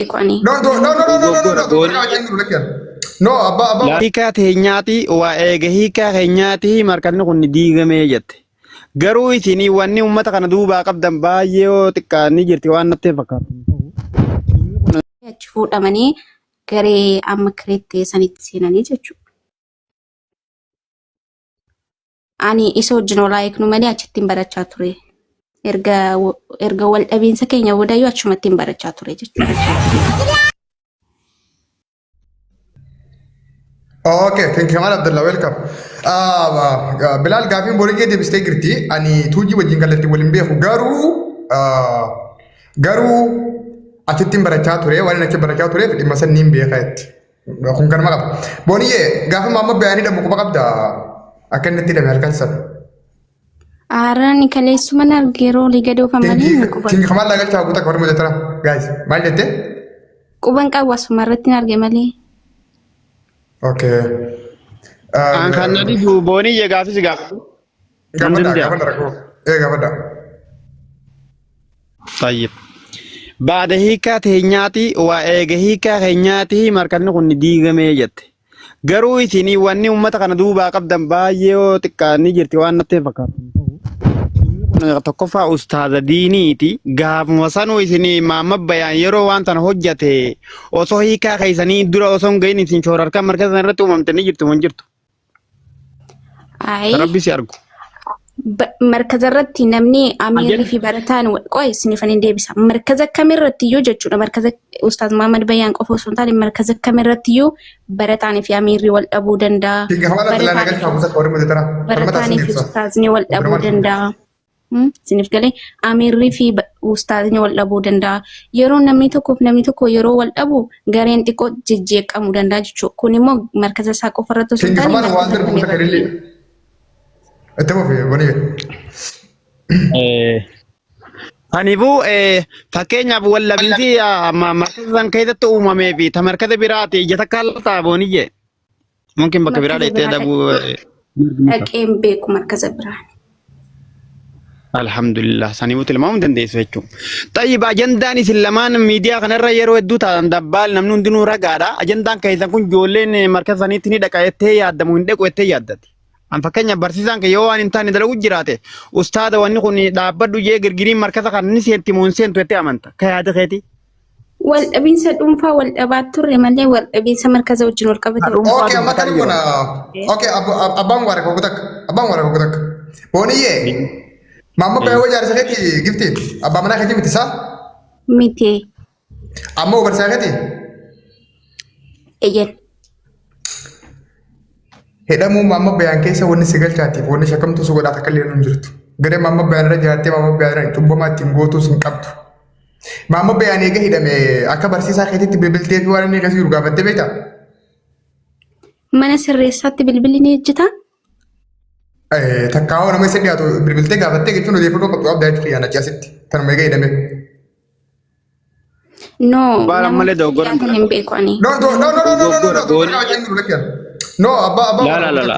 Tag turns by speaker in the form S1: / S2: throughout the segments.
S1: Beeku ani.
S2: No, no, no, no, no, no, no, no,
S3: Dogoggora
S2: no,
S3: booni.
S2: no, abbaa, abbaa.
S3: Hiikaa teenyaati waa eega hiikaa keenyaati markanni kun diigamee jette. Garuu isin wanni uummata kana duubaa qabdan baay'ee yoo xiqqaan ni jirti waan natti hin fakkaatu.
S1: Achi fuudhamanii garee amma kireettee sanitti seenanii jechuudha. Ani isa wajjin olaa eegnu malee achitti hin barachaa ture. Erga erga wal dhabiinsa keenya boodayyuu achumatti hin barachaa ture jechuudha.
S2: Okay, thank you Kamal Abdullah, welcome. Bilal gaafiin borii kee deebistee jirti. Ani tuujii wajjin kallattii waliin beeku garuu garuu achitti hin barachaa ture waan inni achi barachaa tureef dhimma san niin beeka jetti. Kun kanuma qaba. Booniyyee gaafa maamma bayaan hidhamu quba qabda akka inni itti hidhame halkan sana.
S1: Aaraan kaleessuma arge yeroo olii gadi oofan malee hin quban.
S2: Kingi kamal lagalchaa guutaa kabar mojatara. Guys, maal jette?
S1: Quban qabu asuma irratti hin arge malee.
S2: Okay.
S3: An kan na dhibu booniyyee gaafii si gaafadhu. Nan
S2: Gaafadha,
S3: danda'a.
S2: gaafadha rakkoo. Ee gaafadha.
S3: Tayyib. Baada hiikaa teenyaati waa eega hiikaa keenyaati markanni kun diigamee jette. Garuu isin wanni uummata kana duubaa qabdan baay'ee yoo xiqqaan ni jirti waan natti hin fakkaatu. Kun tokkoffaa ustaaza diiniiti. Gaafuma sanuu isin maamma bayaan yeroo waan sana hojjate osoo hiikaa keessanii dura osoo hin gahin isin shoorarkaa markaza sana irratti uumamte ni jirti moo hin jirtu?
S1: Ayi.
S3: Rabbi si argu.
S1: Markaza irratti namni amiirri fi barataan qoy isiniifan hin deebisa. Markaza kamirratti iyyuu jechuudha. Markaza Ustaaz Muhammad Bayyaan qofa osoo hin taane markaza kamirratti iyyuu barataanii fi amiirri wal dhabuu danda'a.
S2: Kingi kamal Abdullah
S1: Barataanii
S2: lagalchaa
S1: fi
S2: guutaa kabar mojatara. Falmata sin
S1: barataanii fi
S2: deebisa.
S1: ustaazni wal dhabuu danda'a. Isiniif galee amiirrii fi ustaazni wal dhabuu danda'a. Yeroo namni tokkoof namni tokko yeroo wal dhabu gareen xiqqoo jejjeeqamuu danda'a jechuudha. Kun immoo markaza isaa qofa irratti osoo hin
S2: Kingi
S1: taane
S2: kamal waan
S1: markaza
S2: darbu guutaa
S1: kamirratti
S2: karillee. Itti fufi booniyyee.
S3: Kanaafuu fakkeenyaaf wallabinsi markaza san keessatti uumamee fi ta markaza biraati ija takka lataa booniyyee. Mungkin bakka biraa
S1: Markaza
S3: dheettee
S1: biraa
S3: dhabuu
S1: dhaqee hin beeku markaza biraa.
S3: Alhamdulillah saniifuu tilmaamuu dandeessu jechuudha. Xayyib ajandaan isin lamaan miidiyaa kanarra yeroo hedduu taatan dabbaal namni hundinuu ragaadha. Ajandaan keessan kun ijoolleen markaza saniitti ni dhaqa jettee yaaddamu hin dhaqu jettee yaaddati. An fakkeenya barsiisaan kee yoo waan hin taane dalagu jiraate ustaada wanni kun dhaabbadhu jee girgiriin markaza kana ni seenti moo hin seentu jettee amanta. Ka yaada keetii.
S1: Wal dhabiinsa dhuunfaa wal dhabaa turre malee wal dhabiinsa markaza wajjin wal qabate.
S3: Dhuunfaa
S2: Okay, amma
S3: dubbataa
S2: kan
S3: jira.
S2: kun okay, abbaan waara koo takka. Abbaan waara koo takka. Booniyyee. Maamma bayoo jaarsa keetti gifti. Abbaa manaa keetti miti isaa?
S1: Miti.
S2: Amma obarsaa keetti?
S1: Eyyen.
S2: Hidhamuu maamma bayaan keessa wanni si galchaatiif wanni shakkamtuu si godhaaf akka illee hin jirtu. Garee maamma bayaan irra jiraattee maamma bayaan irra cubbamaa ittiin gootuus hin qabdu. Maamma bayaan eega hidhame akka barsiisaa keetitti bilbiltee fi waan inni keessa jiru gaafattee beektaa?
S1: Mana sirreessaatti bilbilli ni hojjetaa?
S2: Takkaa hoo nama isa dhiyaatu bilbiltee gaafattee jechuun odeeffannoo qabdu qabdaa jechuudha yaana asitti. Tanuma eega hidhame.
S1: No,
S3: Baala
S1: namoota
S3: malee dogoggora hin
S1: dhiyaatan hin beeku ani.
S2: No, no, no, no, no, no, no, no,
S3: Dogoggora
S2: no, no, abbaa, abbaa.
S3: La, la, la, la.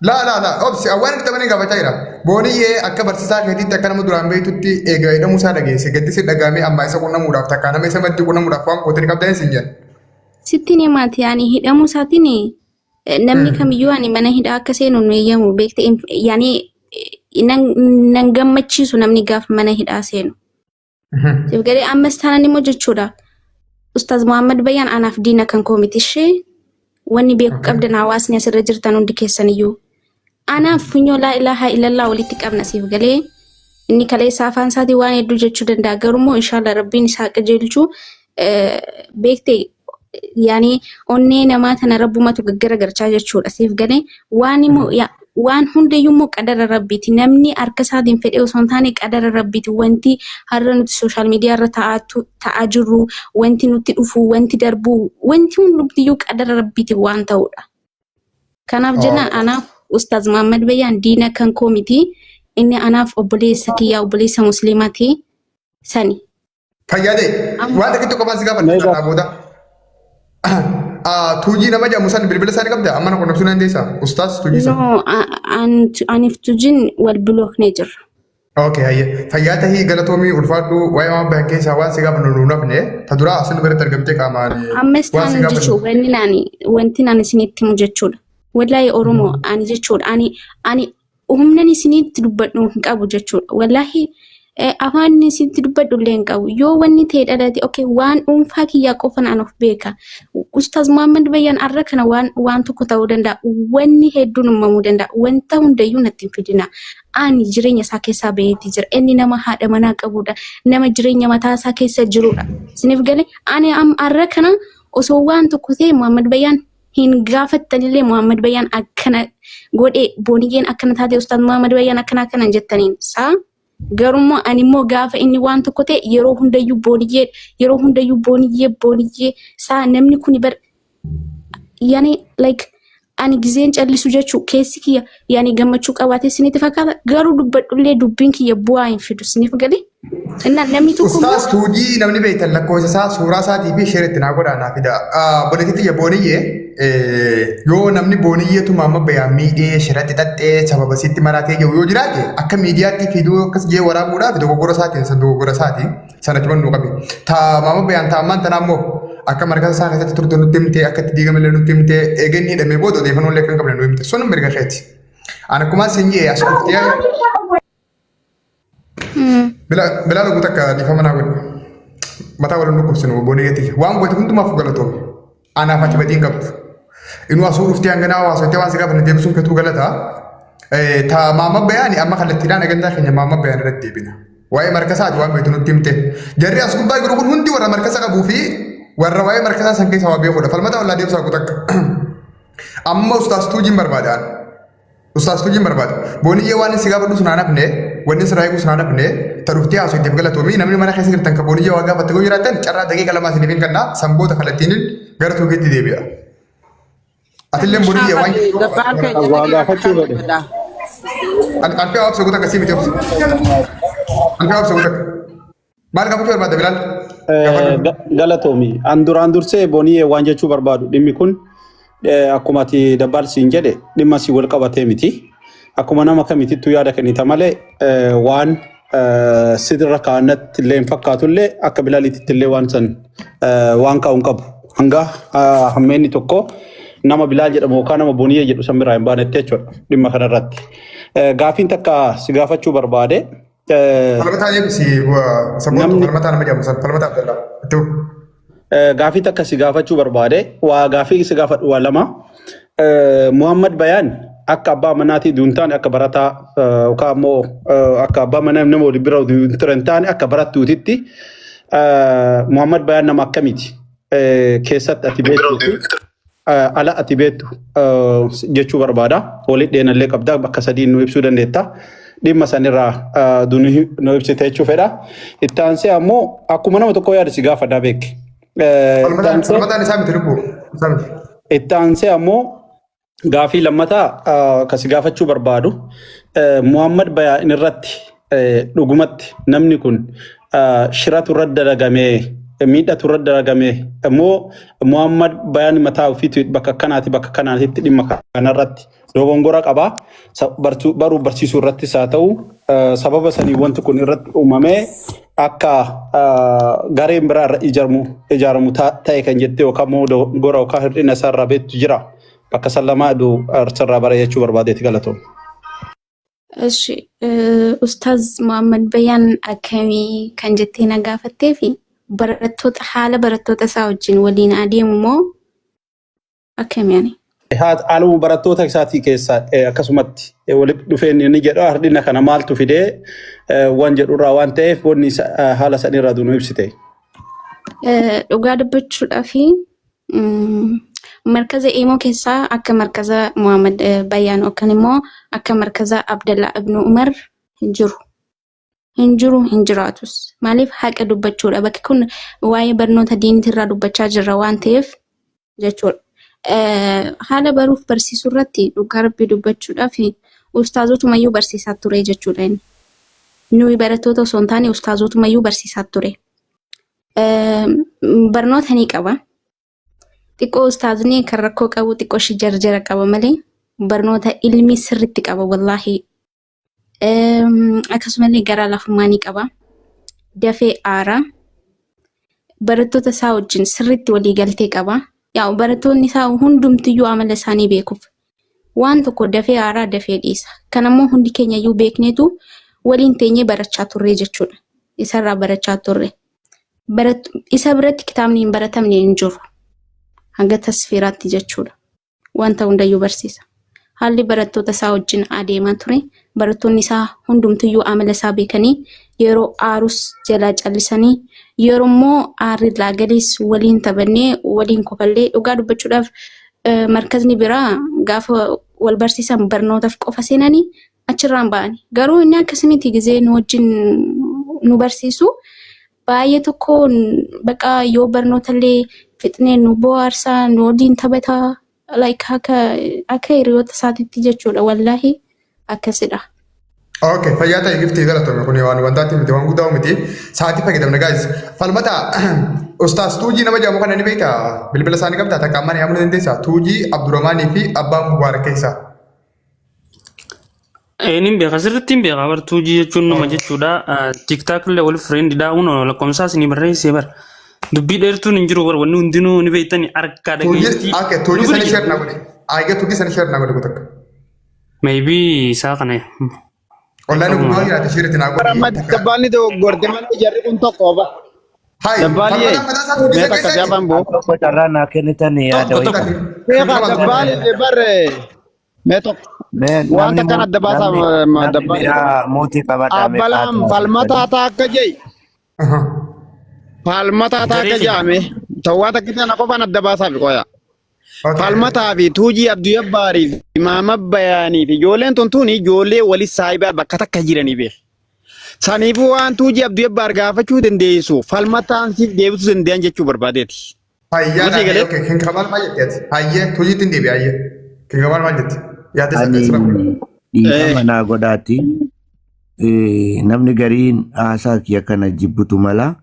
S2: La, la, la, obsi, waan itti tapanii gaafachaa jira. Booniyyee akka barsiisaa keetiitti akka nama duraan beektutti eega hidhamuu isaa dhageesse gaddi si dhagaamee ammaa isa qunnamuudhaaf takkaa nama isa maddii qunnamuudhaaf waan gootanii qabdan isin jedhan.
S1: Sitti ni himaati ani hidhamuu isaatiin namni kamiyyuu ani mana hidhaa akka seenu hin eeyyamu beekte yaani nan gammachiisu namni gaafa mana hidhaa seenu. Siif galee ammas taanaan immoo jechuudha. Ustaaz Muhammad Bayyaan anaaf diina kan koo miti ishee wanni beeku qabdan hawaasni asirra jirtan hundi keessaniyyuu. Anaaf funyoo laa ilaaha illallah walitti qabna siif galee inni kaleessa afaan isaatii waan hedduu jechuu danda'a garuu immoo inshallah rabbiin isaa qajeelchu beekte yaani onnee namaa tana rabbumatu gaggaragalchaa jechuudha siif galee waan immoo waan hundayyuu immoo qadara rabbiiti namni harka isaatiin fedhee osoo hin taane qadara rabbiiti wanti har'a nuti sooshaal miidiyaa irra ta'aa jirru wanti nutti dhufu wanti darbu wanti hundumtiyyuu qadara rabbiiti waan ta'udha. Kanaaf jenna anaaf Ustaaz Muhammad Bayyaan diina kan koo miti inni anaaf obboleessa kiyyaa obboleessa musliimaati sani.
S2: Fayyaa ta'e waan takkitti qofaan si gaafadha kanaa booda. Tuujii nama jedhamu san bilbila isaanii qabda amma na qunnamsuu dandeessaa? Ustaaz tuujii san.
S1: No, aniif tujiin wal bilooknee jirra.
S2: Okay, hayyee. Fayyaa tahii, galatoomii, ulfaadhu. Waa'ee waan bahan keessaa waan si gaafannu nu nafne. Ta duraa asin biratti argamtee qaamaan
S1: Ammas
S2: waan si
S1: taanu
S2: gaafannu.
S1: jechuun wanni ani wanti ani isinitti himu jechuudha. Wallaahi Oromoo ani jechuudha ani humnan isinitti dubbadhu hin qabu jechuudha. Wallaahi afaan isinitti dubbadhu illee hin qabu. Yoo wanni ta'e dhalate, okay, waan dhuunfaa kiyyaa qofan an of beeka. Ustaaz Muhammad Bayyaan arra kana waan tokko ta'uu danda'a. Wanni hedduun uumamuu danda'a. Wanta hundayyuu natti hin fidina. Ani jireenya isaa keessaa baheetii jira. Inni nama haadha manaa qabudha. Nama jireenya mataa isaa keessa jirudha. Isiniif galee ani arra kana osoo waan tokko ta'e Muhammad Bayyaan hin gaafattanillee, Muhammad Bayyaan akkana godhe, Booniyyeen akkana taate, Ustaaz Muhammad Bayyaan akkana akkana hin jettaniin saa. Garummoo ani immoo gaafa inni waan tokko ta'e yeroo hundayyuu Booniyyee, yeroo hundayyuu Booniyyee, Booniyyee saa. Namni kuni bar yani like ani gizeen callisu jechuu keessi kiyya yani gammachuu qabaatee isinitti fakkaata, garuu dubbadhullee dubbiin kiyya bu'aa hin fidu. Isiniif galee innaa namni tokko immoo
S2: Ustaaz Tuujii namni beektan lakkoofsa isaa, suuraa isaatii fi share itti naa godhaa, naa fida. Obboleettii tiyya Booniyyee, yoo namni Booniyyeetuma amma bayaan miidhee shiratti xaxxee sababa sitti maraatee jiru yoo jiraate, akka miidiyaatti fiduu akkas jee waraabuudhaaf dogoggora isaatiin san dogoggora isaati sana cimannuu qabi. Ta maama bayaan ta ammaan tanaa immoo akka markasa isaa keessatti turte nutti himte, akka itti diigamellee nutti himte, eega inni hidhamee booda odeeffannoo illee kan qabne nu himte, sun mirga keeti. Ani akkuma siin jee as dhuftee Bilaa dhuguu takka dhiifama naa godhi. Mataa waliin dhukkubsinu, Booniyyee. Waan goote hundumaaf galatoomi. Anaaf ati badii hin qabdu. Inuu asuu dhuftee hanga naa haasofte waan si gaafanne deebisuun keetuu galata. Ta maama bayaani amma kallattiidhaan agandaa keenya maama bayaan irratti deebina. Waa'ee markasaati waan beektu nutti himte. Jarri as gubbaa jiru kun hundi warra markasa qabuu fi warra waa'ee markasaa san keessa waa beekudha. Falmata wallaa deebisaa takka. Amma Ustaas Tuujiin barbaadaan. Ustaas Tuujiin barbaada. Booniyyee, waan si gaafadhu sun hafne, wanni sirraa eegu sun hafne, ta dhuftee haasofteef galatoomii. Namni mana keessa jirtan ka Booniyyee waa gaafatte yoo jiraattan, carraa daqiiqa 2 isiniif hin kenna, sanboota kallattiin gara Tuukiitti deebi'a. Atillee Booniyyee waan
S4: Dabbaan keenya
S3: Waa
S4: daqiiqa
S3: gaafachuu
S4: takkaan
S3: fedhe.
S4: fedha.
S2: Alfee obsa guutaa akkasii miti obsa. Alfee obsa guutaa. Maal gaafachuu barbaadda, Bilaal? Gaafadhu.
S3: Galatoomi. An duraan dursee Booniyyee waan jechuu barbaadu, dhimmi kun akkuma ati dabbaal siin jedhe dhimma si wal qabatee miti. Akkuma nama kamitittuu yaada kennita malee waan sirra kaa'annatti illee hin fakkaatu illee, akka Bilaaliitti illee waan san waan kaa'u hin qabu. Hanga hammeenni tokko nama Bilaal jedhamu yookaan nama Booniyyee jedhu san biraa hin baanetti jechuudha dhimma kanarratti. Gaafiin takka si gaafachuu barbaade.
S2: Falmataa eebisi saboota falmataa nama jedhamu san, Falmataa Abdallaa. Itti fufi.
S3: Gaafii takka si gaafachuu barbaade, waa gaafii si gaafadhu waa lama. Muhammad Bayaan akka abbaa manaatii duun taane, akka barataa yookaan immoo akka abbaa manaa nama waliin bira duun ture hin taane, akka barattuutitti Muhammad Bayaan nama akkamiiti? Keessatti ati beektuu fi ala ati beektu jechuu barbaada. Walitti dhiyeenallee qabda, bakka sadiin nu ibsuu dandeetta. Dhimma sanirraa nu ibsite jechuu fedha. Itti aansee ammoo akkuma nama tokko yaada si gaafadhaa beeki.
S2: Falmataan falmataan isaa miti lubbuu. Isaa miti.
S3: Itti aansee ammoo gaafii lammataa kan si gaafachuu barbaadu, Muhammad Bayaan irratti dhugumatti namni kun shiratu irratti dalagamee, miidhatu irratti dalagame immoo Muhammad Bayaan mataa ofiitu bakka akkanaati bakka akkanaatitti dhimma kanarratti dogongora qaba. Baruu barsiisuu irrattis haa ta'u, sababa sanii wanti kun irratti uumamee akka gareen biraa irra ijaaramu ta'e kan jettee yookaan immoo dogongora yookaan hir'ina isaarraa beektu jira. Bakka san lamaa aduu sirraa bara jechuu barbaadeeti, galatoom.
S1: Eshi, Ustaaz Muhammad Bayyaan akkamii kan jettee na gaafattee fi barattoota, haala barattoota isaa wajjin waliin adeemu moo akkamii ani?
S3: Haaluma barattoota isaatii keessaa akkasumatti walitti dhufeenyi inni jedhu hir'ina kana maaltu fidee waan jedhurraa waan ta'eef wanni haala sanirraa nu ibsite.
S1: Dhugaa dubbachuudhaa fi markaza Imoo keessaa akka markaza Muhammad Bayyaan yookaan immoo akka markaza Abdallaa Ibnu Umar hin jiru. Hin jiru, hin jiraatus. Maaliif, haqa dubbachuudha. Bakki kun waa'ee barnoota diinitirraa dubbachaa jirra waan ta'eef jechuudha. Haala baruuf barsiisuu irratti dhugaa Rabbii dubbachuudhaaf ustaazotumayyuu barsiisaa ture jechuudha inni. Nuyi barattoota osoo hin taane ustaazotumayyuu barsiisaa ture. Barnoota ni qaba. Xiqqoo ustaazni kan rakkoo qabu xiqqoo ishee jarjara qaba malee barnoota ilmi sirriitti qaba wallaahi. Akkasumallee garaa laafummaa ni qaba. Dafee aara. Barattoota isaa wajjin sirriitti walii galtee qaba. Yaa barattoonni isaa hundumtiyyuu amala isaanii beekuuf. Waan tokko dafee aaraa dafee dhiisa. Kanammoo hundi keenya iyyuu beekneetu waliin teenyee barachaa turre jechuudha. Isarraa barachaa turre. Isa biratti kitaabni hin baratamne hin jiru. Hanga tasfiiraatti jechuudha. Wanta hundayyuu barsiisa. Haalli barattoota isaa wajjin adeemaa ture. Barattoonni isaa hundumtiyyuu amala isaa beekanii yeroo aarus jalaa callisanii yeroo immoo aarri irraa galees waliin taphannee waliin kofallee dhugaa dubbachuudhaaf markazni biraa gaafa wal barsiisan barnootaaf qofa seenanii achirraan ba'ani. Garuu inni akkas miti gizee nu wajjin nu barsiisu baay'ee tokko baqa yoo barnoota illee fixnee nu bohaarsaa nu waliin taphataa like akka hiriyoota isaatiitti jechuudha wallaahi akkasidha.
S2: Okay, fayyaa ta'e giftii galatoomi kun waan wantaatti miti waan guddaa miti sa'aatii fayyadamna guys. Falmata ustaas Tuujii nama jedhamu kana ni beektaa? Bilbila isaanii qabdaa takka amma yaamuu ni dandeessaa? Tuujii Abdurrahmaanii fi Abbaan Mubaarak keessaa.
S4: Nin beeka sirriitti hin beeka bar Tuujii jechuun nama jechuudha. TikTok illee wal friend dha uno lakkoofsa isinii barreessee bar. Dubbii dheertuun hin jiru bar wanni hundinuu ni beektani harkaa
S2: Tuujii
S4: dhageettii.
S2: okay,
S4: Nu
S2: Tuujii
S4: bira
S2: sani
S4: jira.
S2: share na godhe. Aayyaa Tuujii sani share na godhe takka.
S4: Maybe isaa kana.
S2: Online gubbaa jiraate share itti naa godhi.
S3: Amma
S2: Takka.
S3: dabbaalni dogoggorte malee jarri kun tokko ba.
S2: Hai,
S3: Dabbaalli
S2: falmataan mataa isaa Tuujii
S3: mee
S2: san
S3: takka
S2: keessa
S3: si'afan boo.
S5: Tokko carraa naa kennitan yaada
S4: Tokko
S5: wayii
S4: tokko.
S5: qaba.
S3: Beekaa dabbaalli barre mee tokko
S5: Mee
S3: waan
S5: namni
S3: takkaan adda baasaa
S5: namni namni
S3: dabbaalli.
S5: biraa muutii qabadhaa mee
S3: Abbalaam
S5: qaaxaa
S3: falmataa taakka jee. Falmataa taakka
S4: Garee
S3: jaame. Tawwaa takka tana qofaan adda baasaa fi qoya. Falmataa fi Tuujii Abduu Yabbaarii fi Maama Bayaanii fi ijoolleen tun tuni ijoollee wali saayibaa bakka takka jiranii beek. Saniifuu waan Tuujii Abduu Yabbaar gaafachuu dandeessu falmataan siif deebisuu danda'an jechuu barbaadeeti.
S2: Fayyaa
S3: Masii
S2: dha.
S3: galee?
S2: Okay, kin kamal maal jetti ati? Hayyee tujiitti hin deebi'e hayyee. Kin kamal maal jetti? Yaada isa
S5: Ani
S2: sira godha.
S5: dhiifama naa godhaati. Namni gariin haasaa kiyya kana jibbutu mala.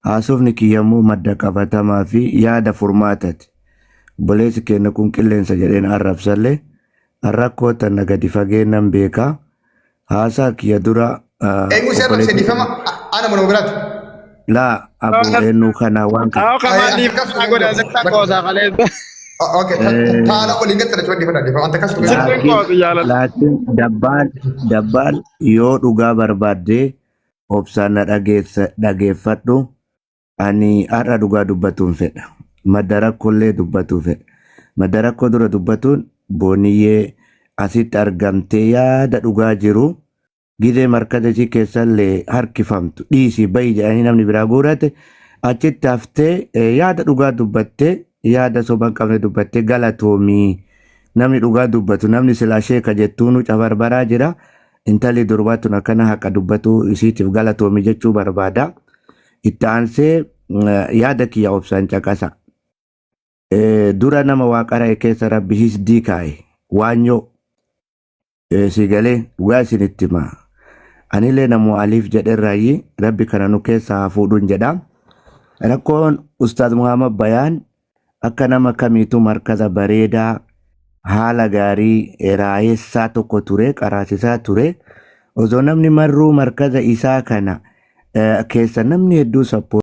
S5: Haasofni kiyya immoo madda qabatamaa fi yaada furmaatati. Obboleessi keenya kun qilleensa jedheen arrabsallee rakkoo tana gadi fageennan beeka. Haasaa kiyya dura
S2: Eenyu si arrabse
S5: obboleessi
S2: dhiifama ana mana biraati.
S5: laa aboo eenyu kana waan kana.
S3: Awwa kamaan dhiifama godha sitta qoosaa kaleessa.
S2: Okay, taala waliin gattara jechuudha dhiifama dhiifama. Anta akkas
S3: Sitti
S5: Laakiin
S3: qoosu jaalala.
S5: laakiin dabbaal dabbaal yoo dhugaa barbaaddee obsaan na dhageeffadhu. Ani har'a dhugaa dubbatuun fedha. Madda rakkoollee dubbatuu fedha. Madda rakkoo dura dubbatuun booniyyee asitti argamtee yaada dhugaa jiru gizee markaza isii keessallee harkifamtu dhiisii bahi jedhanii namni biraa guurate achitti haftee yaada dhugaa dubbattee yaada soba hin qabne dubbattee galatoomii namni dhugaa dubbatu namni silaa sheeka jettuunu cabarbaraa jira intalli durbaa tun akkana haqa dubbatuu isiitiif galatoomii jechuu barbaada. Itti aansee yaada kiyya obsaan caqasa. Dura nama waa qara'e keessa rabbi hisdii kaa'e waanyoo si galee dhugaa isinitti hima. Anillee namoo aliif jedherraayyi rabbi kana nu keessaa haa fuudhuun jedha. Rakkoon Ustaaz Muhammad Bayaan akka nama kamiitu markaza bareedaa haala gaarii raayessaa tokko ture qaraasisaa ture. Osoo namni marruu markaza isaa kana keessa namni hedduu sappoortii